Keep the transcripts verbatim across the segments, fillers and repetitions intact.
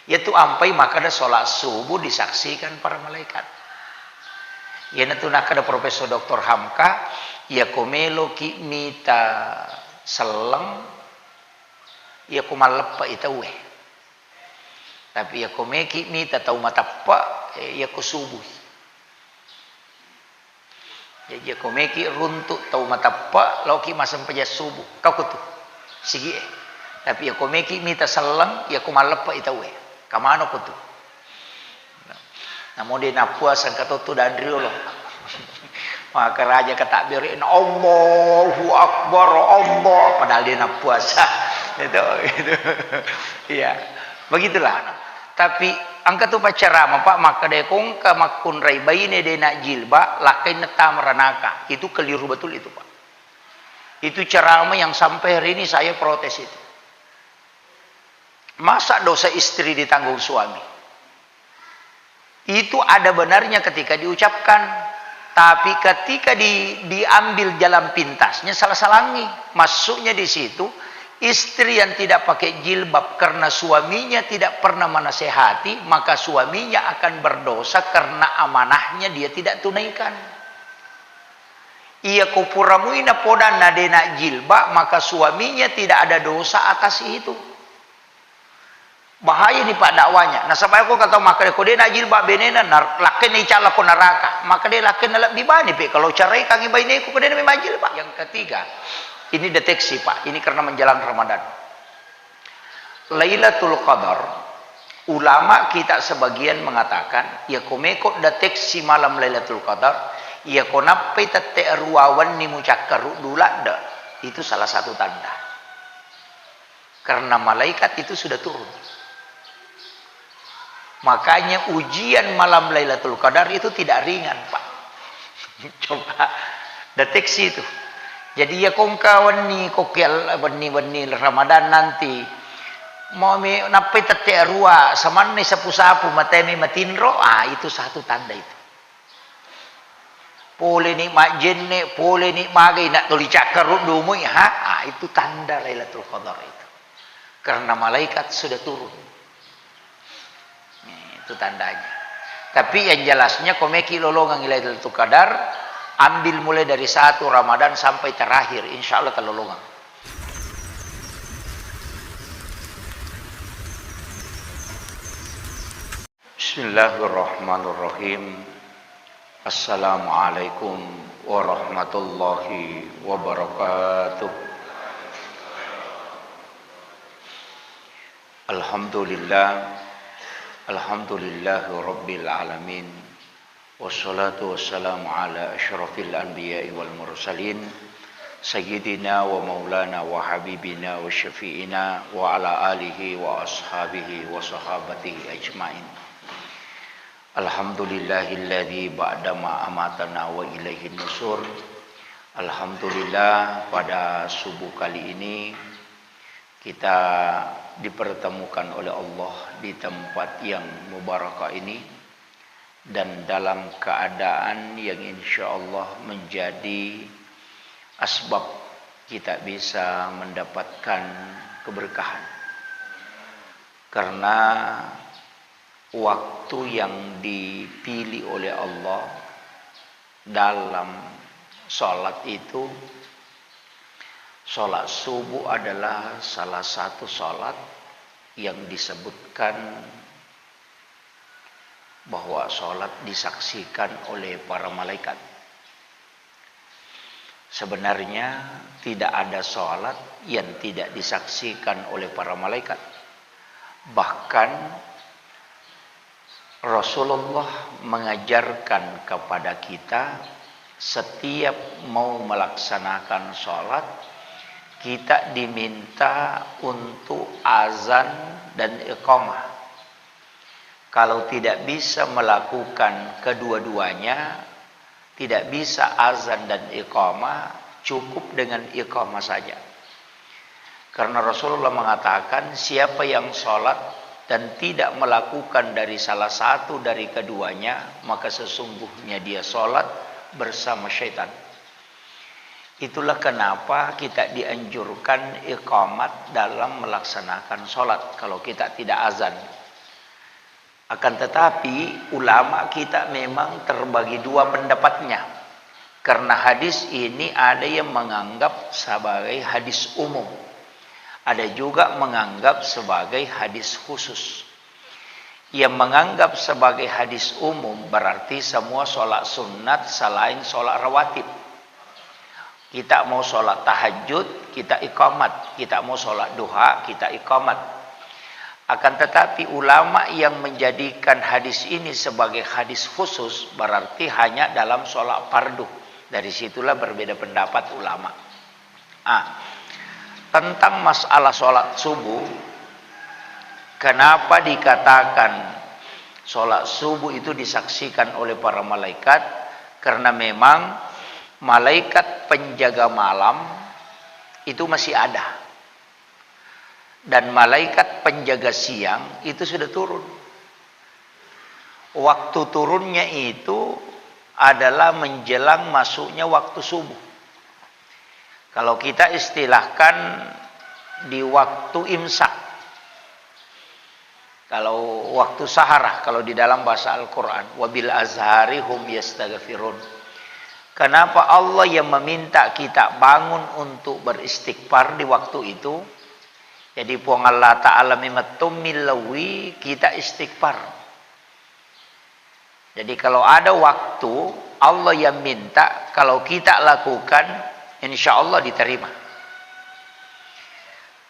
Iyatu ampai makkeda sholat subuh disaksikan para malaikat. Iyanatu nakkeda Profesor Doktor Hamka, iyako meloki mita selleng, iyako malleppe'i tauwe. Tapi iyako meki mita tau mateppe, eh, iyako subuh. Jaji, iyako meki runtu tau mateppe, laoki massempajang subuh. Kau kutu, sigi'e. Tapi iyako meki mita selleng, iyako malleppe'i tauwe. Kamano kutu. Namo de nappuasa engka tottu danri olo. Makaraja ka takbirna, "Allahu Akbar, Allah," padahal de nappuasa. Itu, itu. Iya. Begitulah. Tapi engka tu paccarama, Pak, makkeda ko engka makkunrai baine de najilbab, lakkainna tama ranaka. Itu keliru betul itu, Pak. Itu ceramah yang sampai hari ini saya protes itu. Masa dosa istri ditanggung suami? Itu ada benarnya ketika diucapkan, tapi ketika di-, diambil jalan pintasnya, salah-salangi. Maksudnya di situ, istri yang tidak pakai jilbab karena suaminya tidak pernah menasehati, maka suaminya akan berdosa karena amanahnya dia tidak tunaikan. Iyako pura mui napodanna de najilbab, maka suaminya tidak ada dosa atas itu. Bahaya ni, Pak, dakwanya. Nasaba ko engka tau makkeda ko de najilbab benena, nar-, lakkainna icalla ko neraka. Makkeda lakkainna lebbi bani pe kalau ceraikangi baineku ko de memang jilbab. Yang ketiga, ini deteksi, Pak. Ini karena menjelang Ramadan. Lailatul Qadar, ulama kita sebagian mengatakan, iyako meko deteksi malam Lailatul Qadar, iyako nappai tette rua wenni mucakkaruddu ladde, itu salah satu tanda. Karena malaikat itu sudah turun. Makanya ujian malam Lailatul Qadar itu tidak ringan, Pak. Coba deteksi itu. Jadi, iyako engka wenni, ko kial-, wenni-wenni Ramadan nanti, mau mi nappai tette rua, samanni sapu-sapu, matemi matinro, ah, itu satu tanda itu. Poleni majjenne, poleni magai, nak tuli cakkaruddu mui, ha? Ah, itu tanda Lailatul Qadar itu. Karena malaikat sudah turun. Nih, itu tandanya. Tapi yang jelasnya, ko meki lolongang Lailatul Qadar, ambil mulai dari satu Ramadan sampai terakhir, insya Allah terlolongang. Bismillahirrahmanirrahim. Assalamualaikum warahmatullahi wabarakatuh. Alhamdulillah. Alhamdulillahi rabbil alamin. Wassalatu wassalamu ala asyrafil anbiya'i wal mursalin, sayyidina wa maulana wa habibina wa syafi'ina wa ala alihi wa ashabihi wa sahabatihi ajma'in. Alhamdulillahilladzi ba'dama amatana wa ilaihin nusur. Alhamdulillah, pada subuh kali ini kita dipertemukan oleh Allah di tempat yang mubarakah ini dan dalam keadaan yang insya Allah menjadi asbab kita bisa mendapatkan keberkahan. Karena waktu yang dipilih oleh Allah dalam sholat itu, sholat subuh adalah salah satu sholat yang disebutkan bahwa sholat disaksikan oleh para malaikat. Sebenarnya tidak ada sholat yang tidak disaksikan oleh para malaikat. Bahkan Rasulullah mengajarkan kepada kita, setiap mau melaksanakan sholat, kita diminta untuk azan dan iqamah. Kalau tidak bisa melakukan kedua-duanya, tidak bisa azan dan iqamah, cukup dengan iqamah saja. Karena Rasulullah mengatakan, siapa yang sholat dan tidak melakukan dari salah satu dari keduanya, maka sesungguhnya dia sholat bersama syaitan. Itulah kenapa kita dianjurkan iqamat dalam melaksanakan sholat, kalau kita tidak azan. Akan tetapi, ulama kita memang terbagi dua pendapatnya. Karena hadis ini ada yang menganggap sebagai hadis umum, ada juga menganggap sebagai hadis khusus. Yang menganggap sebagai hadis umum berarti semua sholat sunat selain sholat rawatib. Kita mau sholat tahajud, kita iqamat. Kita mau sholat duha, kita iqamat. Akan tetapi, ulama yang menjadikan hadis ini sebagai hadis khusus berarti hanya dalam sholat fardu. Dari situlah berbeda pendapat ulama. Ah, tentang masalah sholat subuh, kenapa dikatakan sholat subuh itu disaksikan oleh para malaikat? Karena memang malaikat penjaga malam itu masih ada. Dan malaikat penjaga siang itu sudah turun. Waktu turunnya itu adalah menjelang masuknya waktu subuh. Kalau kita istilahkan di waktu imsak. Kalau waktu saharah, kalau di dalam bahasa Al-Quran, "Wabil azhari hum yastaghfirun." Kenapa Allah yang meminta kita bangun untuk beristighfar di waktu itu? Jadi, Puang Allah Ta'ala memettum millauwi kita istighfar. Jadi, kalau ada waktu Allah yang minta, kalau kita lakukan, insya Allah diterima.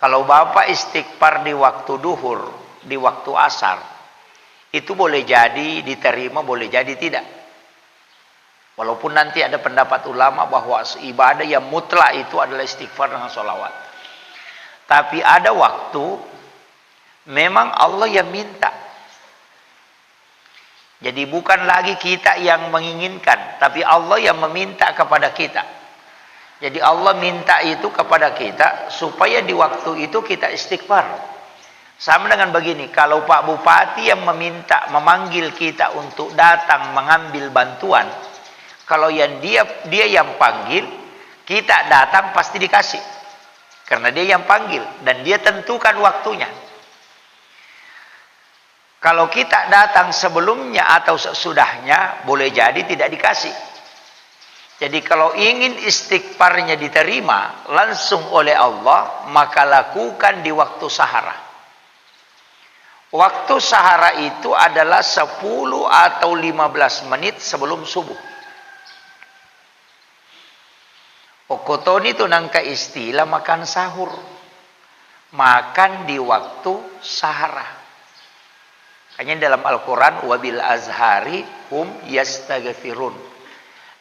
Kalau Bapak istighfar di waktu duhur, di waktu asar, itu boleh jadi diterima, boleh jadi tidak. Walaupun nanti ada pendapat ulama bahwa ibadah yang mutlak itu adalah istighfar dengan sholawat. Tapi ada waktu memang Allah yang minta. Jadi, bukan lagi kita yang menginginkan, tapi Allah yang meminta kepada kita. Jadi, Allah minta itu kepada kita supaya di waktu itu kita istighfar. Sama dengan begini, kalau Pak Bupati yang meminta, memanggil kita untuk datang mengambil bantuan, kalau yang dia, dia yang panggil, kita datang pasti dikasih. Karena dia yang panggil dan dia tentukan waktunya. Kalau kita datang sebelumnya atau sesudahnya, boleh jadi tidak dikasih. Jadi, kalau ingin istighfarnya diterima langsung oleh Allah, maka lakukan di waktu sahara. Waktu sahara itu adalah sepuluh atau lima belas menit sebelum subuh. Okkotoni tu nangka istilah makan sahur. Makan di waktu sahara. Makanya dalam Al-Quran, "Wabil azhari hum yastaghfirun."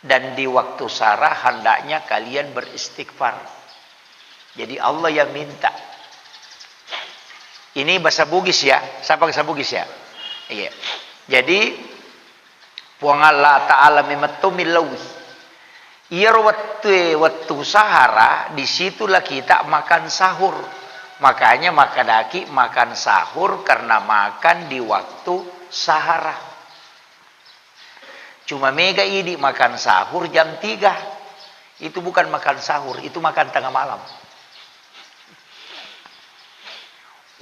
Dan di waktu sahara hendaknya kalian beristighfar. Jadi, Allah yang minta. Ini bahasa Bugis ya, siapa bahasa Bugis ya? Iya. Jadi, Puang Allah Ta'ala memettu millauwi. Iyaro wettue, wettu sahara, disitulah kita makan sahur. Makanya makkadaki makan sahur karena makan di waktu sahara. Cuma mega idi makan sahur jam tiga. Itu bukan makan sahur, itu makan tengah malam.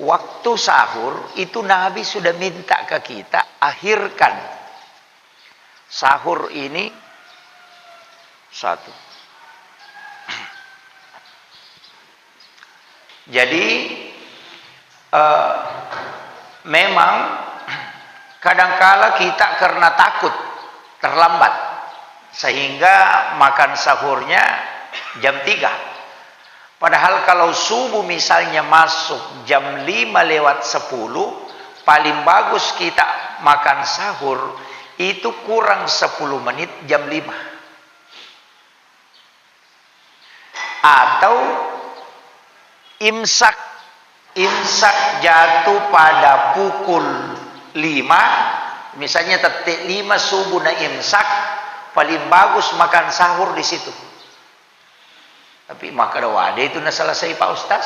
Waktu sahur itu Nabi sudah minta ke kita, akhirkan sahur ini satu. Jadi, eh, memang kadangkala kita karena takut terlambat, sehingga makan sahurnya jam tiga. Padahal kalau subuh misalnya masuk jam lima lewat sepuluh, paling bagus kita makan sahur itu kurang sepuluh menit jam lima. Atau imsak, imsak jatuh pada pukul lima, misalnya tette lima subuh na imsak, paling bagus makan sahur di situ. Tapi makkeda, "Wade itu na selesai, Pak Ustaz?"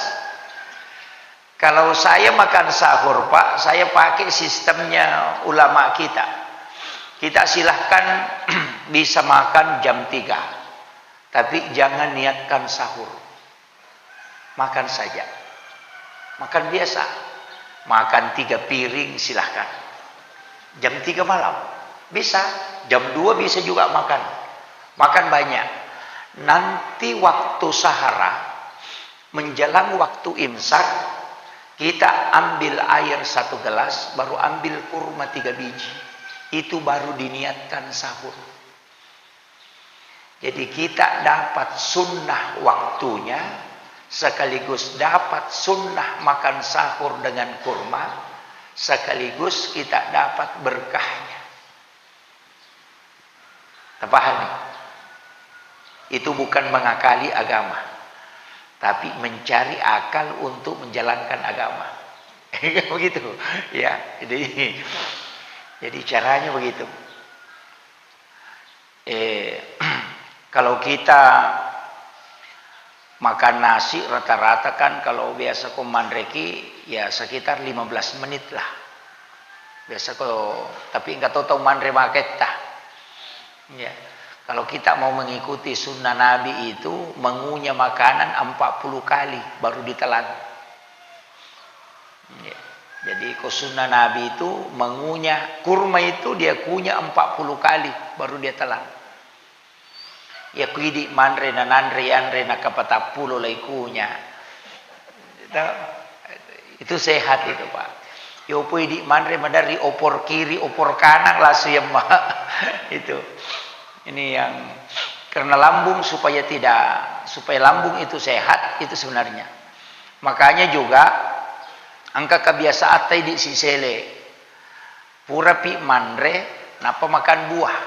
Kalau saya makan sahur, Pak, saya pakai sistemnya ulama kita. Kita silahkan bisa makan jam tiga, tapi jangan niatkan sahur. Makan saja. Makan biasa. Makan tiga piring, silahkan. Jam tiga malam. Bisa. Jam dua bisa juga makan. Makan banyak. Nanti waktu sahara, menjelang waktu imsak, kita ambil air satu gelas, baru ambil kurma tiga biji. Itu baru diniatkan sahur. Jadi kita dapat sunnah waktunya, sekaligus dapat sunnah makan sahur dengan kurma, sekaligus kita dapat berkahnya. Terpahami? Itu bukan mengakali agama, tapi mencari akal untuk menjalankan agama. Begitu, ya. Jadi, jadi caranya begitu. Eh, kalau kita makan nasi rata-rata kan, kalau biasa ko manreki, ya sekitar lima belas menit lah. Biasa ko, tapi engka to tau manre maketta. Ya. Kalau kita mau mengikuti sunnah Nabi itu, mengunyah makanan empat puluh kali baru ditelan. Ya. Jadi, ko sunnah Nabi itu mengunyah kurma itu, dia kunyah empat puluh kali baru dia telan. Ya, ku idi manre, nananre, yanre, nakapatappulo lai kunyah. Itu, itu sehat itu, Pak. Yo, pu idi manre, madari opor kiri, opor kanan, langsung yemma. Itu. Ini yang karena lambung supaya tidak, supaya lambung itu sehat, itu sebenarnya. Makanya juga, engka kebiasaan tai di sisele. Purapi manre, nappa makan buah.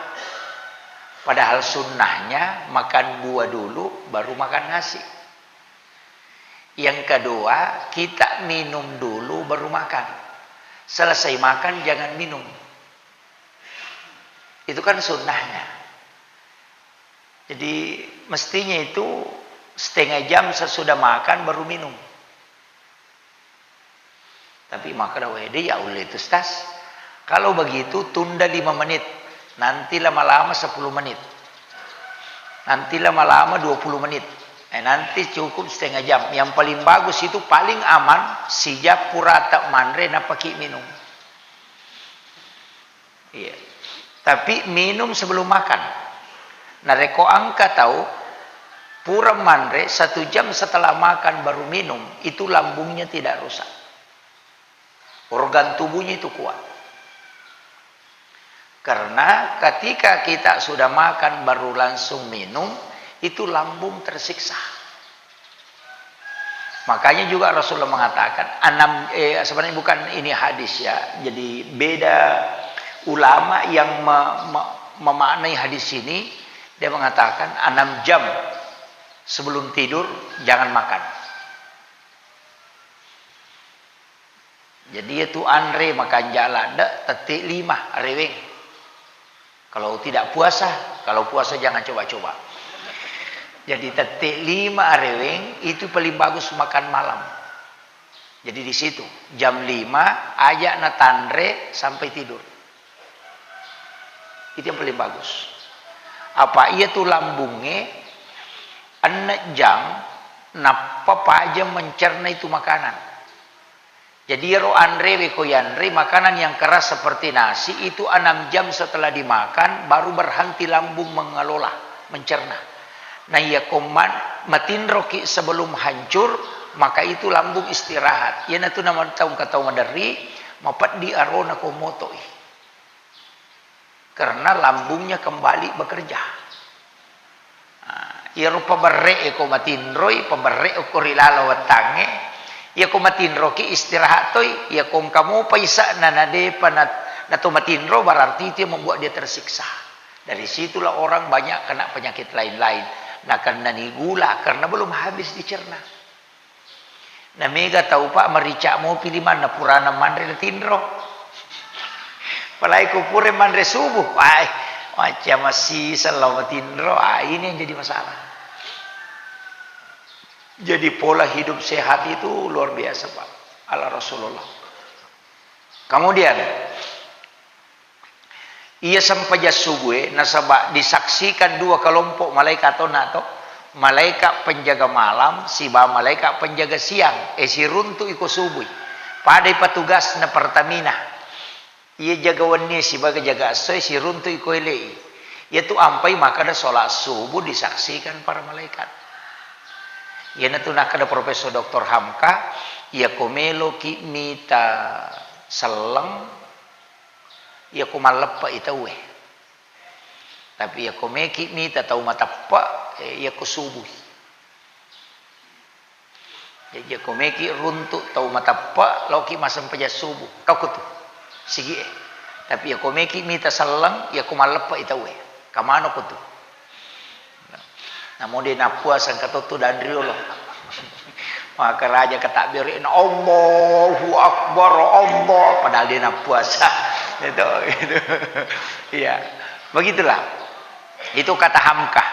Padahal sunnahnya makan buah dulu, baru makan nasi. Yang kedua, kita minum dulu, baru makan. Selesai makan, jangan minum. Itu kan sunnahnya. Jadi, mestinya itu setengah jam sesudah makan baru minum. Tapi makkeda, "Wede, ya ulle itu, Stas. Kalau begitu, tunda lima menit. Nanti lama-lama sepuluh menit. Nanti lama-lama dua puluh menit. Eh, nanti cukup setengah jam." Yang paling bagus itu, paling aman, sija purata manre, nappaki minum. Iya. Tapi minum sebelum makan. Narekko engka tau pura manre, satu jam setelah makan baru minum, itu lambungnya tidak rusak. Organ tubuhnya itu kuat. Karena ketika kita sudah makan baru langsung minum, itu lambung tersiksa. Makanya juga Rasulullah mengatakan, enam, eh, sebenarnya bukan ini hadis ya, jadi beda ulama yang me-, me-, memaknai hadis ini, dia mengatakan enam jam sebelum tidur jangan makan. Jadi, itu anre makanja' ladde' tette' lima areweng. Kalau tidak puasa, kalau puasa jangan coba-coba. Jadi, tette' lima areweng itu paling bagus makan malam. Jadi, di situ, jam lima aja' natanre sampai tidur. Itu yang paling bagus. Apa iya tu lambungnge enne' jam nappa paja mencerna itu makanan. Jadi, iyaro anrewe ko yanre makanan yang keras seperti nasi itu enam jam setelah dimakan baru berhenti lambung mengelola, mencerna. Nah, iya ko ma-, matinroki sebelum hancur, maka itu lambung istirahat. Iyanatu nama tau engka tau maderri, mapeddi arona ko moto'i. Karena lambungnya kembali bekerja. Nah, iyaro paberre'e ko matinroi, paberre' okko ri laleng wettangnge, iya ko matinroki istirahat toi, iya ko engka mopa isa'na nadepa na-, nato matinro, berarti itu yang membuat dia tersiksa. Dari situlah orang banyak kena penyakit lain-lain. Nakennani gula karena belum habis dicerna. Na mega tau, Pak, marica' mopi limanna purana manre natinro. Apalagi ko pura manre subuh, wah, macam masih selalu matinro. Ah, ini yang jadi masalah. Jadi pola hidup sehat itu luar biasa, Pak. Ala Rasulullah. Kemudian, iya sempajang subuhe, nasaba disaksikan dua kelompok malaeka' tona to, malaeka' penjaga malam sibawa malaeka' penjaga siang, e, siruntu' iko subuh. Padai patugasna Pertamina. Iya jaga wenni sibaga jaga essoe siruntu iko elei. Iyatu ampai makkeda sholat subuh disaksikan para malaikat. Iyanatu nakkeda Profesor Doktor Hamka, iyako meloki mita selleng, iyako malleppe'i tauwe. Tapi iyako meki mita tau mateppe, eh, iyako subuh. Jaji, iyako meki runtu tau mateppe, laoki massempajang subuh. Kau kutu, sigi'e. Tapi iyako meki mita selleng, iyako malleppe'i tauwe. Kamano kutu. Namo de nappuasa engka tottu danri olo. Makkaraja katakbirna, "Allahu Akbar, Allah." Padahal de nappuasa. Itu, itu. Iya. Begitulah. Itu kata Hamka.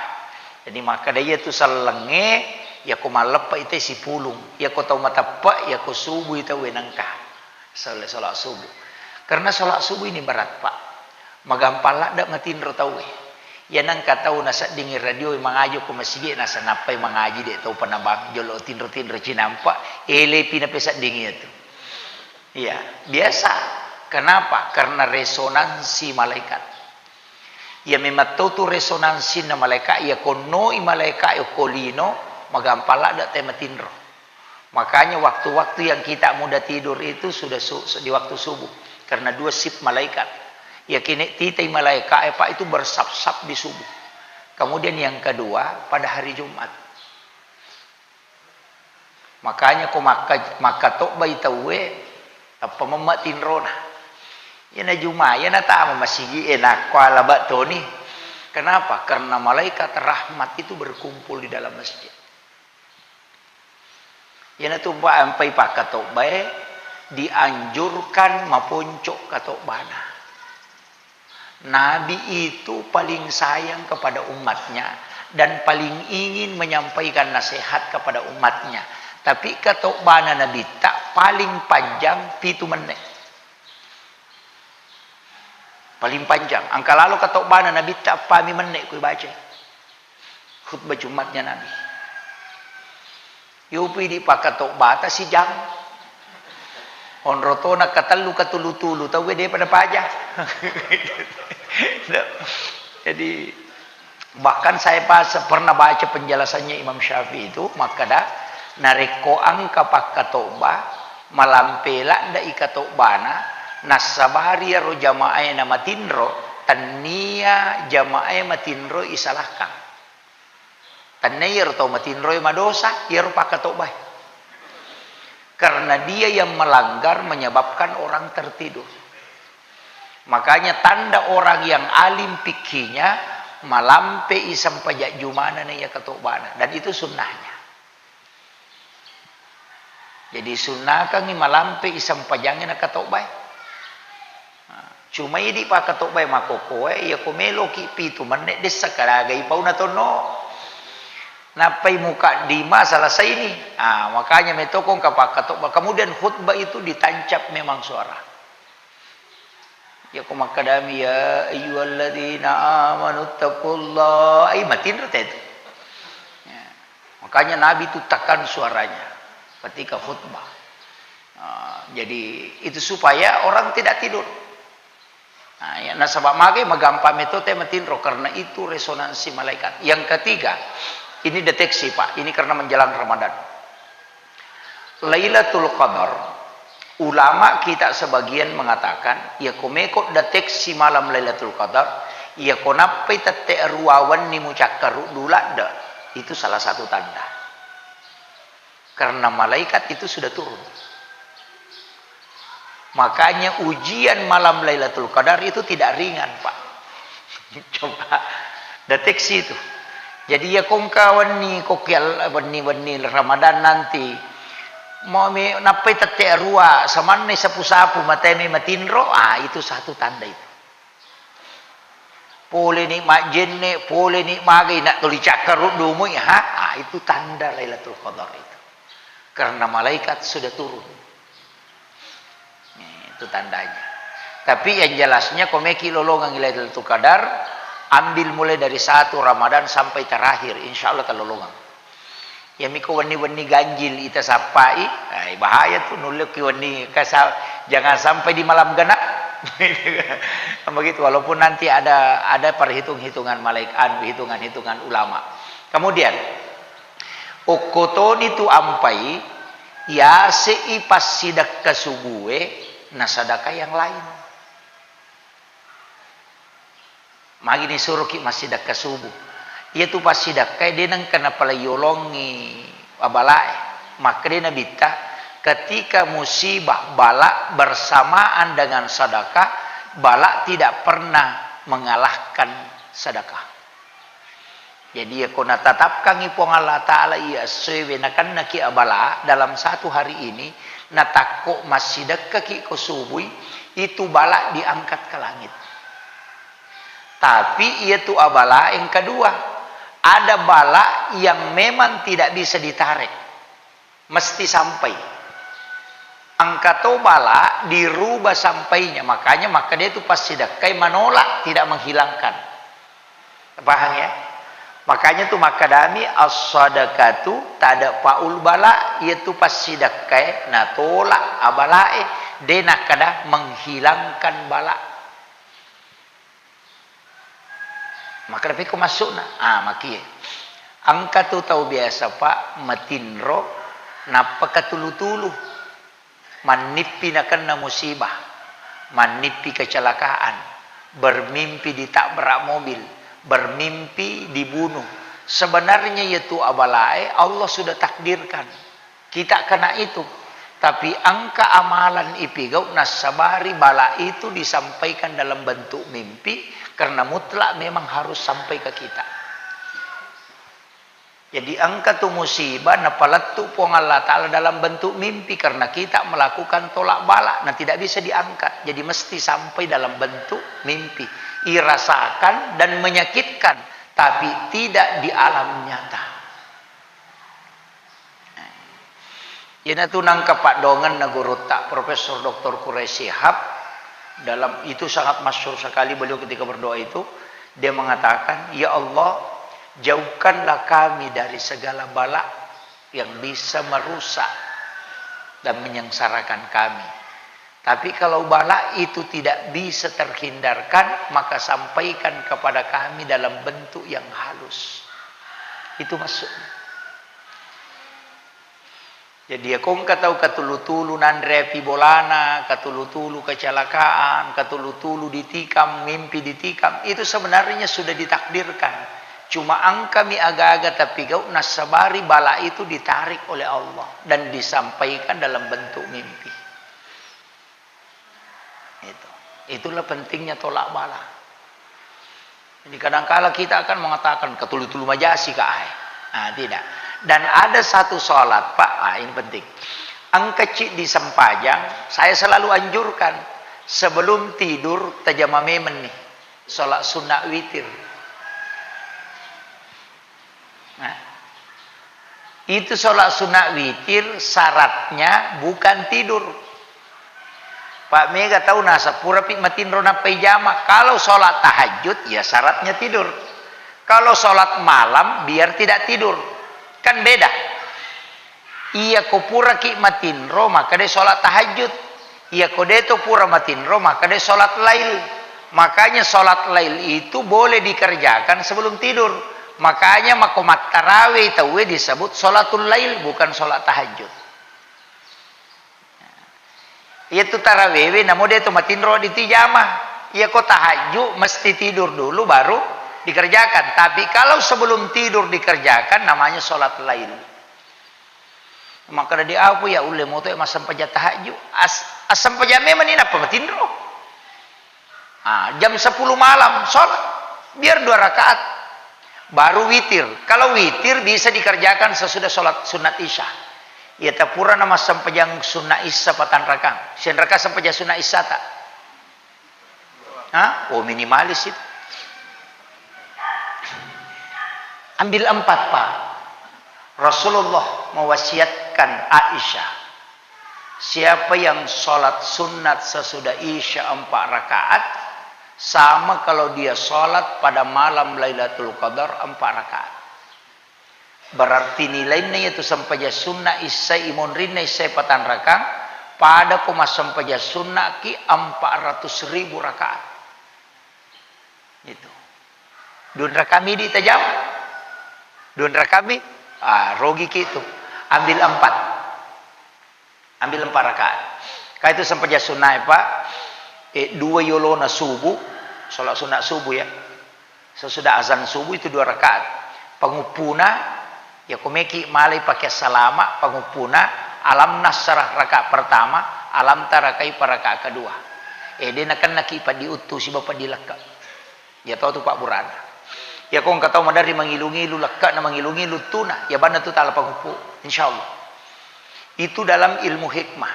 Jadi makkeda iyatu sellengnge, iyako malleppe'i tauwe sipulung, iyako tau mateppe, iyako subui tauwe nengka. Sel-, sholat subuh. Karena sholat subuh ini berat, Pak. Magampang ladde matinro tauwe. Iya nengka tau naseddingi radio mangaji ko masigi, nasa nappai mangaji de tau penabang, jolo tinro-tinro cinampa, elepi napeseddingi iyatu. Iya, biasa. Kenapa? Karena resonansi malaikat. Iya memang tau tu resonansinna malaika, iya konnoi malaika okko lino, magampang ladde te matinro. Makanya waktu-waktu yang kita mudah tidur itu sudah su-, su-, di waktu subuh, karena dua shift malaikat. Iya kene titai malaika, eh, Pak, itu bersap-sap di subuh. Kemudian yang kedua, pada hari Jumat. Makanya ko makka-, makkatobbai tauwe, tappa memma tinrona. Iyana Juma, iyana tama masigi e nakko alaba toni. Kenapa? Karena malaikat rahmat itu berkumpul di dalam masjid. Iyana tu ampai pakkatobbae dianjurkan maponco katobbana. Nabi itu paling sayang kepada umatnya dan paling ingin menyampaikan nasihat kepada umatnya. Tapi katobbana Nabitta paling panjang pitu menne. Paling panjang. Engka lalo katobbana Nabitta, eppami menne kui baca. Khutbah Jumatnya Nabi. Yopi di pakkatobbata sijang. Onro tona katellu katulu-tulu tauwe de pada paja. Jadi, bahkan saya pas pernah baca penjelasannya Imam Syafi'i itu, makkeda, narekko engka pakkatobba, malampe ladde'i katobbana, nassabari iyaro jamaae namatinro, tennia jamaae matinro isalahkan. Tennia iyaro tau matinroe madosa, iyaro pakkatobbae. Karena dia yang melanggar menyebabkan orang tertidur. Makanya tanda orang yang alim fikihnya, malampe i sempajang jumana na iya katobbana. Dan itu sunnahnya. Jadi sunnakangngi malampe i sempajangnge nakatobbae. Nah, cuma idi pakkatobbae makkokkoe, iya ko meloki pitu menne dessa kadagai pauna tonno. Nappai mukaddimah selesai ni. Ah, makanya metokong ka pakkatobba. Kemudian khutbah itu ditancap memang suara. Iya ko makkadami, "Ya ayyuhalladzina amanu taqullaha." Ai matinro tetu. Ya. Makanya Nabi itu tekan suaranya ketika khutbah. Ah, jadi itu supaya orang tidak tidur. Nah, ya, nasaba magai magampang metode matinro karena itu resonansi malaikat. Yang ketiga, ini deteksi, Pak, ini karena menjelang Ramadan. Lailatul Qadar, ulama kita sebagian mengatakan, iya ko meko deteksi malam Lailatul Qadar, iya ko nappai tette rua wenni mucakkaruddu ladde, itu salah satu tanda. Karena malaikat itu sudah turun. Makanya ujian malam Lailatul Qadar itu tidak ringan, Pak. Coba deteksi itu. Jadi iya ko engka wenni, ko kial-, wenni-wenni Ramadan nanti, mau me-, nappai tette rua, samanne sapu-sapu, matemi matinro, ah, itu satu tanda itu. Poleni majjenne, poleni magai, nak tuli cakkaruddu mui, ha? Ah, itu tanda Lailatul Qadar itu. Karena malaikat sudah turun. Nih, itu tandanya. Tapi yang jelasnya, ko meki lolongang Lailatul Qadar, ambil mulai dari satu Ramadan sampai terakhir, insya Allah talolongang. Iya miko wenni-wenni ganjil ita sappai, ai, bahaya tu, nulleki wenni kasa-, jangan sampai di malam genap. Begitu, walaupun nanti ada, ada perhitung-hitungan malaik-, anu, hitungan-hitungan ulama. Kemudian, okkotoni tu ampai, yase'i passidekka subue, na sadaka yang lain. Magi nisuroki massidekka subuh. Iyatu passidekkae de nengka napalaiyolongi abalae. Makkeda Nabitta, ketika musibah bala bersamaan dengan sedekah, bala tidak pernah mengalahkan sedekah. Jadi, iyako natatapkangngi Puang Allah Ta'ala iya essoewe nakennaki abala dalam satu hari ini, natakko massidekkaki ko subui, itu bala diangkat ke langit. Tapi iyatu abala yang kedua, ada bala yang memang tidak bisa ditarik, mesti sampai. Engka to bala dirubah sampainya, makanya makkeda tu passidekkai menolak, tidak menghilangkan. Paham ya? Makanya tu makkedami as-sadaqatu tadfa'ul bala, iyatu passidekkai natolak abalae, de nakkeda menghilangkan bala. Makkeda pekko maksudna? Ah, makie. Engka tu tau biasa, Pak, matinro, nappa katulu-tulu. Mannippi nakenna musibah, mannippi kecelakaan, bermimpi ditabrak mobil, bermimpi dibunuh. Sebenarnya iyatu abalae Allah sudah takdirkan. Kita kena itu. Tapi engka amalan ipigau nassabari bala itu disampaikan dalam bentuk mimpi, karena mutlak memang harus sampai ke kita. Jadi engka tu musibah napalettu Puang Allah Ta'ala dalam bentuk mimpi karena kita melakukan tolak bala, nah tidak bisa diangkat. Jadi mesti sampai dalam bentuk mimpi. Irasakan dan menyakitkan, tapi tidak di alam nyata. Iyanatu nangka paddoangenna gurutta Profesor Doktor Quraish Shihab, dalam itu sangat masyhur sekali beliau ketika berdoa itu, dia mengatakan, "Ya Allah, jauhkanlah kami dari segala bala yang bisa merusak dan menyengsarakan kami. Tapi kalau bala itu tidak bisa terhindarkan, maka sampaikan kepada kami dalam bentuk yang halus." Itu maksudnya. Jadi, ya, ko engka tau katulu-tulu nanre api bolana, katulu-tulu kecelakaan, katulu-tulu ditikam, mimpi ditikam, itu sebenarnya sudah ditakdirkan. Cuma engkami aga-aga tapi gau nassabari bala itu ditarik oleh Allah dan disampaikan dalam bentuk mimpi. Itu. Itulah pentingnya tolak bala. Jadi kadangkala kita akan mengatakan, "Katulu-tulu majasi ka ae." Nah, tidak. Dan ada satu sholat, Pak, ah, ini penting. Engka ceddi sempajang, saya selalu anjurkan, sebelum tidur, tajama memeng nih. Sholat sunat witir. Nah, itu sholat sunat witir syaratnya bukan tidur. Pak, mega tau naseng purapi matinro nappai jama. Kalau sholat tahajud, ya syaratnya tidur. Kalau sholat malam, biar tidak tidur. Kan beda. Iya ko puraki matinro, maka de sholat tahajud. Iya ko de to pura matinro, maka de sholat lail. Makanya sholat lail itu boleh dikerjakan sebelum tidur. Makanya mako mattarawe tauwe disebut sholatul lail, bukan sholat tahajud. Iya tu tarawewe, namo de to matinro ditijama. Iya ko tahajud, mesti tidur dulu baru dikerjakan. Tapi kalau sebelum tidur dikerjakan, namanya sholat lail. Makkeda di aku, ya ulle moto ya massempajang tahajud. As-, assempajang memang ni nappa matinro. Ah, jam sepuluh malam sholat. Biar dua rakaat. Baru witir. Kalau witir bisa dikerjakan sesudah sholat sunat isya. Iya tapura na massempajang sunat isya patang rakaat. Siang rakaat sempajang sunat isya ta. Hah? Oh, minimalis itu. Ambil empat, Pak. Rasulullah mewasiatkan Aisyah, siapa yang sholat sunat sesudah Isya empat rakaat, sama kalau dia sholat pada malam Lailatul Qadar empat rakaat. Berarti nilainna iyatu sempajang sunna issai imonrinna issai patang rakang, Pada ko massempajang sunnaki empat ratus ribu rakaat. Itu. Dua rakaat mi ditajam. Dua rakaat mi. Ah, rogi ki itu. Ambil empat. Ambil empat rakaat. Ka itu sempajang sunnah, Pak. Eh, dua yolona subuh, sholat sunat subuh ya. Sesudah azan subuh itu dua rakaat. Panguppuna, ya komeki malai pakai salama, panguppuna, alam nasrah rakaat pertama, alam tara kaifa rakaat kedua. Eh, de nakennaki paddi uttu sibawa paddi lekka. Ya tau tu pabburana. Ya ko engka tau maderri mangilu-ngilu lekka na mangilu-ngilu tuna, ya banna tu tala panguppu, insyaallah. Itu dalam ilmu hikmah.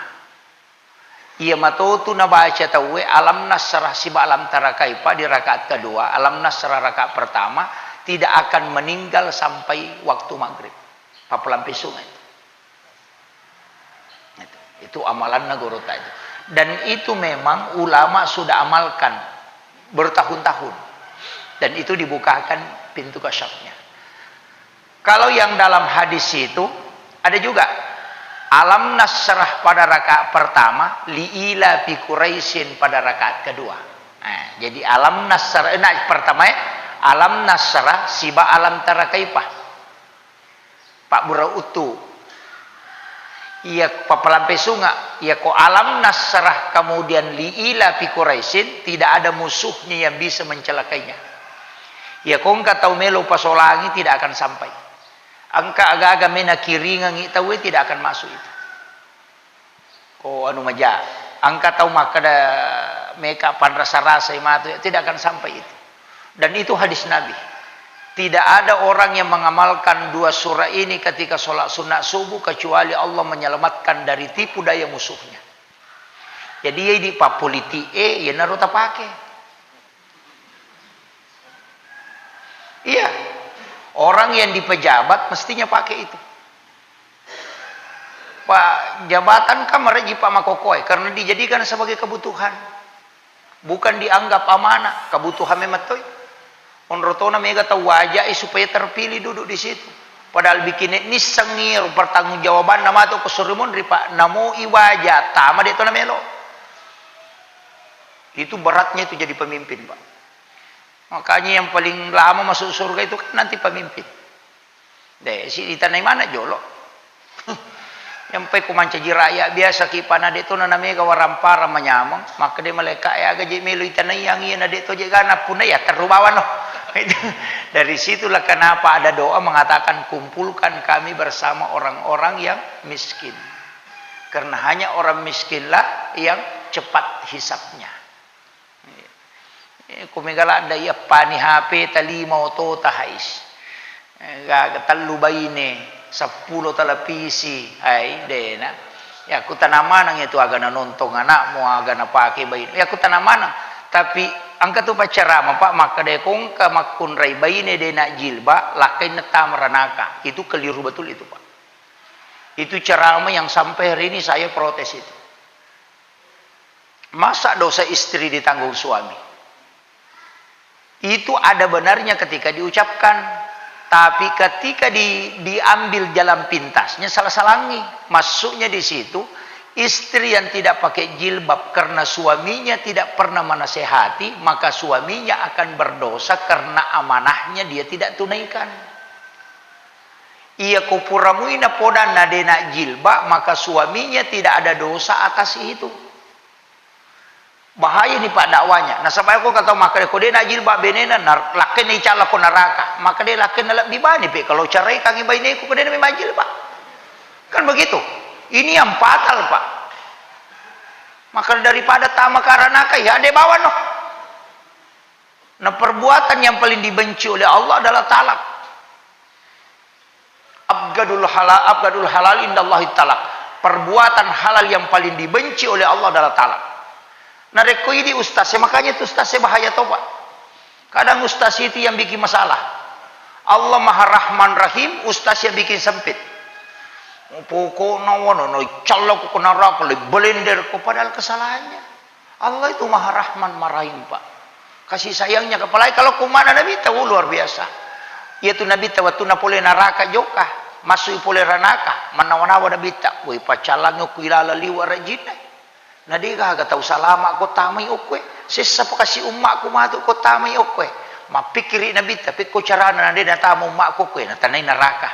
Iya matotu nabaca tauwe alam nasrah siba alam tara kaifa di rakaat kedua, alam nasrah rakaat pertama, tidak akan meninggal sampai waktu maghrib. Papelampe sunga itu. Itu, itu amalanna gorota itu. Dan itu memang ulama sudah amalkan bertahun-tahun. Dan itu dibukakan pintu kasyafnya. Kalau yang dalam hadis itu ada juga alam nasrah pada rakaat pertama, liila fi Quraisyin pada rakaat kedua. Nah, jadi alam nasrah, eh, nah, pertama ya, alam nasrah siba alam tara kaifa. Pabbura uttu. Iya papalampe sunga, iya ko alam nasrah kemudian liila fi Quraisyin, tidak ada musuhnya yang bisa mencelakainya. Iya ko engka tau melo pasolangi tidak akan sampai. Engka aga-aga mena kiringangi tauwe tidak akan masuk itu. Ko anu maja, engka tau makkeda meka panrasa-rasai matu, tidak akan sampai itu. Dan itu hadis Nabi. Tidak ada orang yang mengamalkan dua surah ini ketika sholat sunat subuh kecuali Allah menyelamatkan dari tipu daya musuhnya. Jadi, iya idi pappolitik e, iyanaro tapake. Iya. Orang yang di pejabat mestinya pakai itu. Pak, jabatan kan mereji Pak makokoe karena dijadikan sebagai kebutuhan. Bukan dianggap amanah, kebutuhan memang toi. Onrotona mega tau wajai supaya terpilih duduk di situ. Padahal bikin nissengi pertanggungjawabanna matu ko suri monri, Pak. Namo iwaja tama de to namelo. Itu beratnya itu jadi pemimpin, Pak. Makanya yang paling lama masuk surga itu kan nanti pemimpin. De, si ditanai mana jolo. Yang pe ko mancaji rakyat biasa ki pana de to na mega waramparang manyameng, maka de malaika e aga je melo itanai yang iya na de to je gana puna ya terru bawano. Dari situlah kenapa ada doa mengatakan kumpulkan kami bersama orang-orang yang miskin. Karena hanya orang miskinlah yang cepat hisabnya. Eh, ko mega ladda iyappani H P ta lima otota hais. Eh, gaga tellu baine, seppulo televisi, ai dena. Yakku tanang maneng itu aga nanontong anakmu, aga napake baine. Yakku tanang maneng. Tapi engka tu paccarama, Pak, makkeda ko engka makkunrai baine dena jilbab, lakkainna tama ranaka. Itu keliru betul itu, Pak. Itu ceramah yang sampai hari ini saya protes itu. Masa dosa istri ditanggung suami? Itu ada benarnya ketika diucapkan, tapi ketika di-, diambil jalan pintasnya, salah-salangi. Maksudnya di situ, istri yang tidak pakai jilbab karena suaminya tidak pernah menasehati, maka suaminya akan berdosa karena amanahnya dia tidak tunaikan. Iya ko pura mui napodanna dena jilbab, maka suaminya tidak ada dosa atas itu. Bahaya ni Pak dakwanya. Nasaba ko engka tau makkeda ko dena jilbab benena, na-, lakkainna icalla ko neraka. Maka de lakkainna lebbi bani pe kalau ceraikangi baineku ko dena memang jilbab. Kan begitu. Ini yang fatal, Pak. Maka daripada tama ka ranaka, ya de bawano. Nah, perbuatan yang paling dibenci oleh Allah adalah talak. Abgadul halal, abgadul halal indallahi talak. Perbuatan halal yang paling dibenci oleh Allah adalah talak. Narekko idi ustaz, makanya itu ustaz bahaya to, Pak. Kadang ustaz itu yang bikin masalah. Allah Maha Rahman Rahim, ustaz yang bikin sempit. Pokokna wano no calla ko neraka, le blender ko, padahal kesalahannya. Allah itu Maha Rahman, Maha Rahim, Pak. Kasih sayangnya, apalagi kalau ko mana Nabi tahu luar biasa. Yaitu Nabi tahu waktu napole neraka joka. Massui pole ranaka, mannawa-nawa Nabitta, woi, paccallangngi okko ilaleng liwa rajinna. Na de gaga tau salama ko tamai okkoe. Sessa pakasi ummaku matu ko tamai okkoe. Mappikkiri Nabitta, pekko carana na de natama ummaku okkoe, natanai naraka.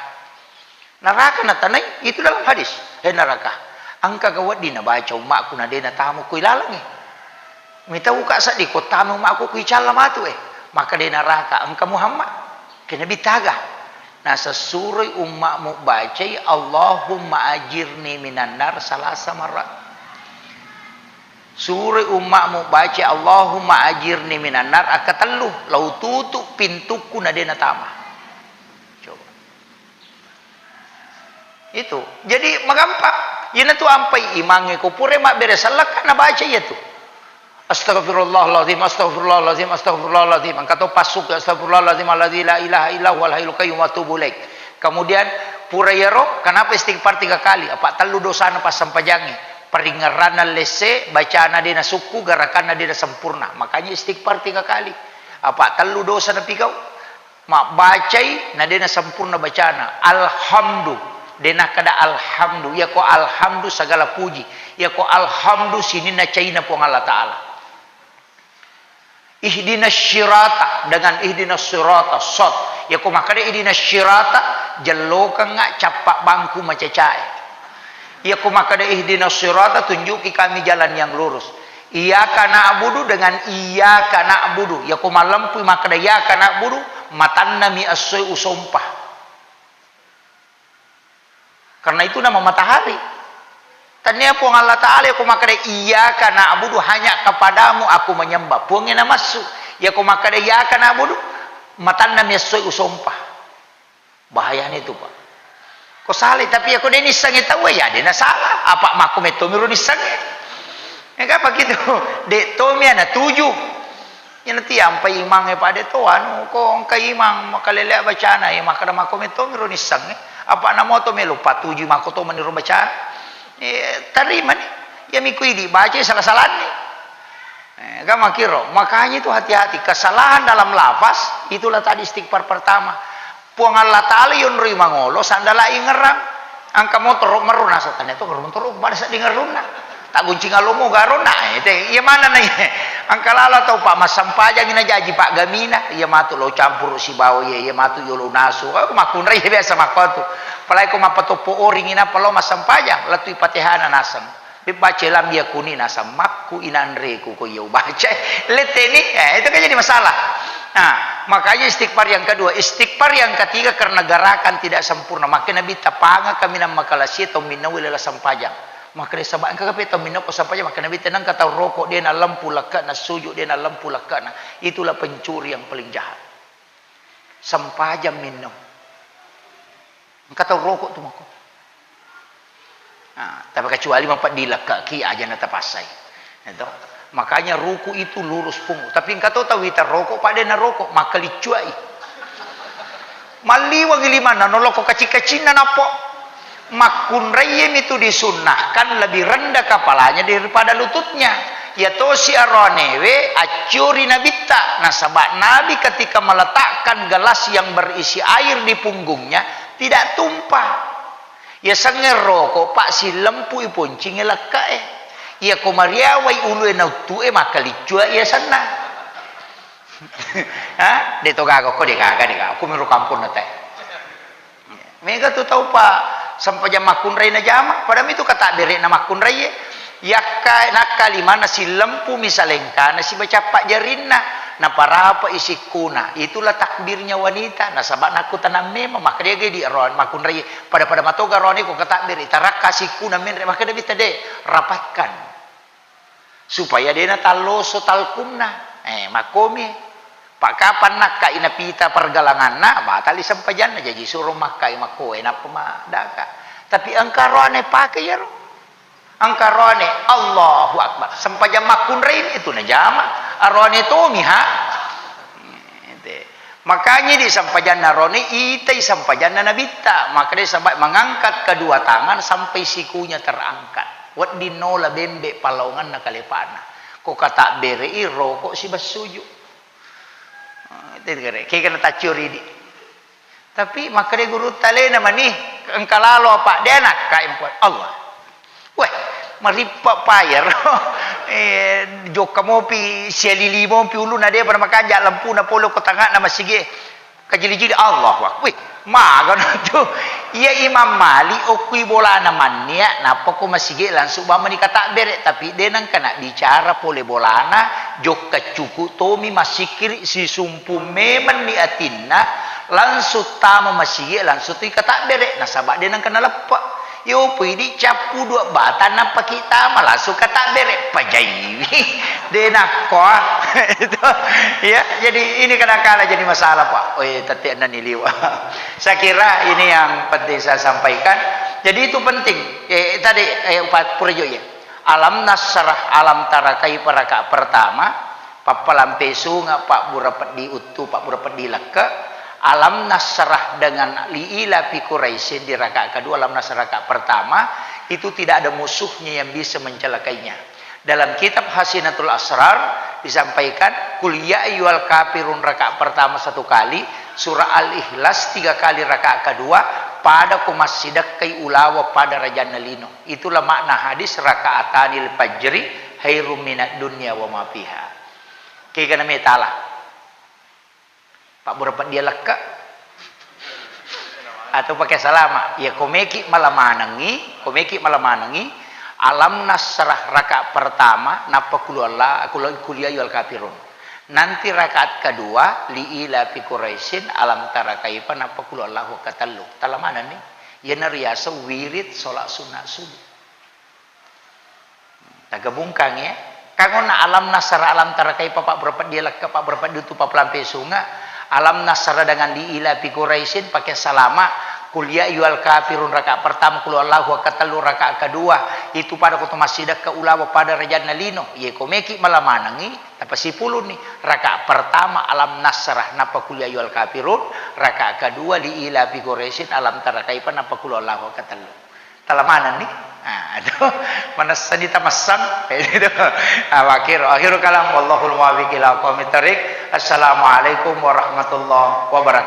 Naraka natanai, itu dalam hadis. Eh, naraka. Engka ga wedding nabaca ummaku na de natama ko ilalengnge. Mitauka seddi ko tama ummaku ko icalla matu e. Maka de naraka engka Muhammad. Ke Nabitta aga. Nasessuroi ummamu bacai, "Allahumma ajirni minan nar," salasa marrat. Suroi ummamu bacai, "Allahumma ajirni minan nar," akkatellu, "Lao tutu pintukku na de natama." Coba. Itu. Jadi magampang. Iyanatu ampai imangnge ko pura mabbere sellekka nabaca iyatu. Astagfirullahaladzim, astagfirullahaladzim, astagfirullahaladzim. Engka to passuki, astagfirullahaladzim alladzi la ilaha illa huwal hayyul qayyum wa atubu ilaik. Kemudian pura iyaro, kenapa istighfar tiga kali? Apa tellu dosana passempajangnge. Paringngeranna lesse, bacana de nasukku, garakanna de nasempurna. Makanya istighfar tiga kali. Apa tellu dosa napigau. Mabbacai na de nasempurna bacana. Alhamdu. De nakkeda alhamdu. Iyako alhamdu segala puji. Iyako alhamdu sininna caina Puang Allah Ta'ala. Ihdinas sirata, dengan ihdinas sirata, sot. Iyako makkeda ihdinas sirata, jellokengnga cappa bangku macacae. Iyako makkeda ihdinas sirata, tunjuki kami jalan yang lurus. Iyyaka na'budu dengan iyyaka na'budu. Iyako mallempui makkeda iyyaka na'budu, matannami essoe usompa. Karena itu nama matahari. Tania Puang Allah Ta'ala iyako makkeda iyyaka na'budu, hanya kepadamu aku menyembah. Puangnge namassu. Iyako makkeda iyyaka na'budu, matannami essoe usompa. Bahayana itu, Pak. Ko salai, tapi iyako de nissengngi tauwe, ya de nasala. Apa makko mettomi ro nissengngi. Ya kan begitu. De tomi ana tuju. Iyana ti ampai imang e pade to, anu, ko engka imang makalelea bacana, ya makkeda makko mettomi ro nissengngi. Apa namo to melo patuju makko to mani ro bacana. Eh, tarimani. Ya miko idi baca salah-salanni. Eh, kan makkiro. Makanya itu hati-hati. Kesalahan dalam lafaz, itulah tadi istighfar pertama. Puang Allah Ta'ala yonroi mangolo, sandala ingerang. Engka motoro merru naseng, tania to motoro pada sedding errunna. Tagguncing alomo garonna, eh, te, iya manenna iya. Engka lala tau, Pak, massempajangi najaji, Pak, gamina, iya matu lo campuru sibawa iya, iya matu yolo nasu. Eh, makkunrai biasa makkotu. Apalagi ko mappatoppo oringi nappa lo massempajang, lettu Fatihana naseng. Bebbace lam yakuni naseng makku inanreku ko iya ubaca. Letteni, eh, itu kan jadi masalah. Nah, makanya istighfar yang kedua, istighfar yang ketiga karena gerakan tidak sempurna. Maka Nabi tapanga kaminang makalasie tau minnaui lela sempajang. Maka dia sabak engka kape tau minnaui ko sempajang, maka Nabi tenang kata rokok dia na lempu lekka na sujud dia na lempu lekka na. Itulah pencuri yang paling jahat. Sempajang minno. Engka tau rokok tu mako. Nah, tapi kecuali mapedding lekkaki aja na tapassai. Itu. Makanya ruku itu lurus pungu. Tapi engka to tau wita rokok, pada na rokok, makkaliccuai. Malliwangi limanna, noloko kacing-kacinna nappo. Makkunraiye mitu disunnahkan lebih rendah kepalanya daripada lututnya. Ya tosi aronewe acciori nabitta, nasaba Nabi ketika meletakkan gelas yang berisi air di punggungnya, tidak tumpah. Yasengnge roko, Pak, sillempu'i poncingnge lekke'e. Iyako mariawai ulue nauttu'e, makkaliccuai yasenna. Ha? De to gaga ko, de gaga, de gaga. Ko miro kamponna te. Mega tu tau, Pak, sempajang makkunrai najama, pada mitu katabbere'na makkunraiye. Yakka, nakkalimana sillempu misalengkana sibaca pajjarinna, naparapai sikkuna. Itulah takbirnya wanita, nasaba nakkutanang memang, maka dia gedi ro makkunrai, pada-pada matoga roni ko katabbiri, tarakka sikkuna menre, maka dia bita de, rapatkan. Supaya de natalloso talkunna. Eh, makkomi. Pak, kapan nakkai napita pergalanganna, batali sempajanna, jaji suro makkai makkoe, nappa madaka. Tapi engka roane pake iyaro. Engka roane, Allahu Akbar. Sempajang makkunrai itu najama. Aroane tomi, ha? Ente. Makanya di sempajanna roane, itai sempajanna nabitta. Makanya sampai mengangkat kedua tangan sampai sikunya terangkat. Wedding nola bembe palaonganna kalepana. Ko katabbere'i roko sibassuju. Kegana taccio ridi. Tapi makkeda gurutta, "Alena mani, engka lalo apa?" De' nakkai, Allah. Weh, marippa pa iyaro. Eh, jokka mopi, sialili mopi uluna, de'pa namakanja' lampuna pole ko tangnga'na masigi. Kajili-jili, Allahu Akbar. Wih, magana tu. Iya Imam Malik okkui bolana mannia, nappa ko masigi langsung bawang mani katabbere, tapi de' nengka nabbicara pole bolana, jokka cuku' tomi massikkiri, sisumpu memenni atinna, langsung tama masigi, langsung tu katabbere, nasaba de' nengka naleppe. Yo, pui idi cappu dua batang, nappa ki tama, langsung katabbere, pajaiwi. De' nakko, ah. Itu, ya, jadi ini kadangkala jadi masalah, Pak. Oh, iya, tette' ennani liwa'. Saya kira ini yang penting saya sampaikan. Jadi itu penting. Eh, tadi, eh, upat pura jo, ya. Alam nasyrah, alam tara kaifa rakaat pertama, pappalampe sunge', pabbura peddi uttu, pabbura peddi lekke', alam nasyrah dengan li ila fi Quraisyin di rakaat kedua, alam nasyrah rakaat pertama, itu tidak ada musuhnya yang bisa mencelakainya. Dalam kitab Hasinatul Asrar disampaikan, "Qul ya ayyuhal kafirun" rakaat pertama satu kali, surah Al-Ikhlas tiga kali rakaat kedua, pada ko massidekkai ulawa pada rajanna lino. Itulah makna hadis, "Rakaatanil fajri khairum minad dunya wa ma fiha." Kegana metala. Pabbura peddi lekke'. Atau pakai salama. Ya, komeki mala manengi, komeki mala manengi, alam nasyrah rakaat pertama, nappa qul huwallah, qul, qul ya ayyuhal kafirun. Nanti rakaat kedua, li ila fi Quraisyin, alam tara kaifa, nappa qul huwallahu katellu. Tala manenni. Iyana riaseng wirid salat sunat subuh. Tagabungkang, ya. Kangonna alam nasyrah, alam tara kaifa, pabbura peddi lekke', pabbura peddi uttu, pappalampe sunge'. Alam nasyrah dengan li ila fi Quraisyin pakai salama. Qul ya ayyuhal kafirun rakaat pertama, qul huwallahu ahad katellu rakaat kedua. Itu pada ko to massidekka ulawa pada rajanna lino. Ye komeki mala manengi, tapasipulunni. Rakaat pertama alam nasyrah, nappa qul ya ayyuhal kafirun. Rakaat kedua li ila fi Quraisyin, alam tara kaifa, nappa qul huwallahu ahad katellu. Tala manenni? Ah, aduh, manessani tamassang. Ah, wa akhiru, akhiru kalam, wallahul muwaffiq ila aqwamit thariq. Assalamualaikum warahmatullahi wabarakatuh.